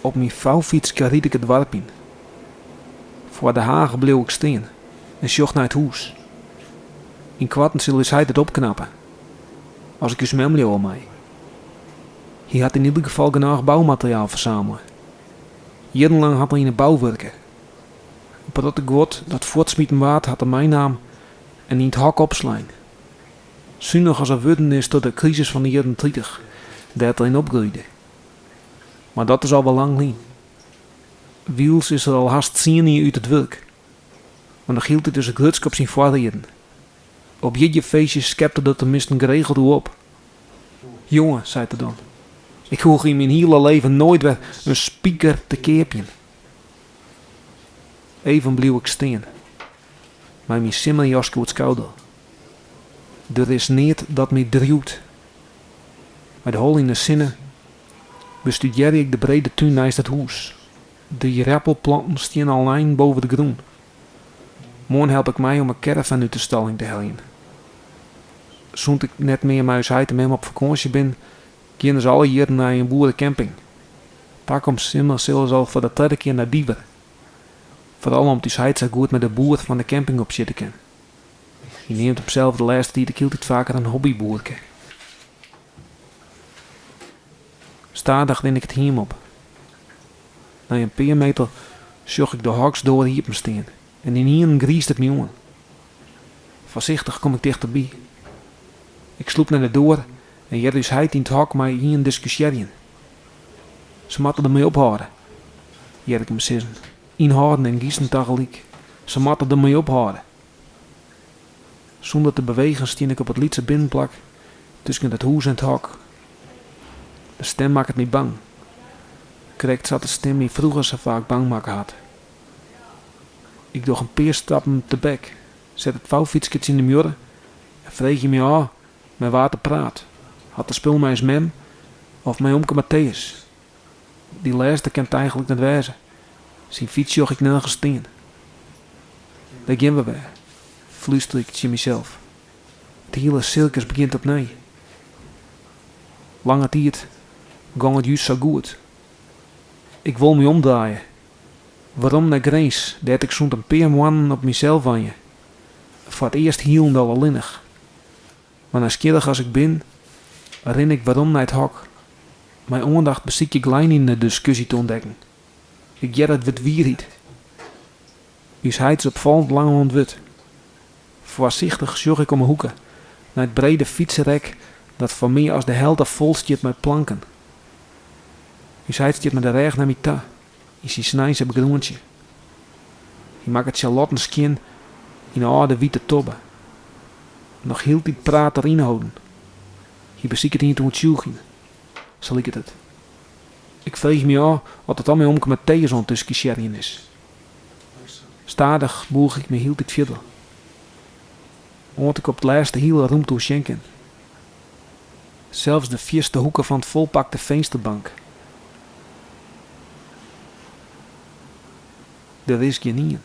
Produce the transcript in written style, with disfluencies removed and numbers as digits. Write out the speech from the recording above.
Op myn foufytske ryd ik it doarp yn. Foar de hage bliuw ik stean en sjoch nei it hûs. Ynkoarten sil ús heit it opknappe, as ik ús mem leauwe mei. Hy hat yn ieder gefal genôch boumateriaal fersamele. Jierrenlang hat er yn 'e bou wurke. In protte guod dat fuortsmiten waard hat er meinaam en yn it hok opslein. Sunich as er wurden is troch de krisis fan de jierren 30, dêr't er yn opgroeide. Mar dat is al wer lang lyn. Wyls is er al hast tsien jier út it wurk. Mar noch hieltyd is er grutsk op syn foarrieden. Op jierdeifeestjes skept er der teminsten geregeld oer op. Jonge, seit er dan, ik hoech yn myn hiele leven noait wer in spiker te keapjen. Even bliuw ik stean, mei myn simmerjaske oer it skouder. Der is neat dat my driuwt. Mei de holle yn 'e sinne bestudearje ik de brede tún neist it hûs. De ierdappelplanten steane al in ein boven de grûn. Moarn help ik mei om 'e caravan út de stalling te heljen. Sûnt ik net mear mei ús heit en mem op fakânsje bin, geane se alle jierren nei in boerecamping. Takom simmer sille se al foar de tredde kear nei Diever. Foaral om't ús heit sa goed mei de boer fan de camping opsjitte kin. Hy neamt himsels de lêste tiid ek hieltyd faker in hobbyboerke. Stadich rin ik it hiem op. Nei in pear meter sjoch ik de hoksdoar iepen stean en ynienen griist it my oan. Foarsichtich kom ik tichterby. Ik slûp nei de doar en hear ús heit yn it hok mei ien diskusjearjen. Se moatte der mei ophâlde, hear ik him sizzen, ynhâlden en gysend tagelyk. Se moatte der mei ophâlde. Sûnder te bewegen stean ik op it lytse binnenplak tusken it hûs en it hok. De stim makket my bang. Krekt sa't de stim my froeger sa faak bang makke hat. Ik doch in pear stappen tebek, set it foufytske tsjin de muorre en freegje my ôf mei wa't er praat. Hat er spul mei ús mem of mei omke Mattheus? Dy lêste kin it eigenlik net wêze. Syn fyts sjoch ik nergens stean. Dêr gean we wer, flústerje ik tsjin mysels. It hiele sirkus begjint opnij. Lange tiid gong it just sa goed. Ik wol my omdraaie. Werom nei Grins, dêr't ik sûnt in pear moannen op mysels wenje. Foar it earst hielendal allinnich. Mar nijsgjirrich as ik bin, rin ik werom nei it hok. Mei oandacht besykje ik lijn yn de diskusje te ûntdekken. Ik hear it wurd wierheid. Us heit is opfallend lang oan it wurd. Foarsichtich sjoch ik om 'e hoeke, nei it brede fytserek dat foar mear as de helte fol stiet mei planken. Us heit stiet mei de rêch nei my ta, yn syn sneinse begruontsje. Hy makket sjalotten skjin yn 'e âlde wite tobbe. Noch hieltyd praat er ynholden. Hy besiket ien te oertsjûgjen, sa liket it. Ik freegje my ôf oft it al mei omke Mattheus oan it diskusjearjen is. Stadich bûch ik my hieltyd fierder, oant ik op 't lêst de hiele rûmte oersjen kin. Sels de fierste hoeke fan 't folpakte finsterbank. Der is gjinien.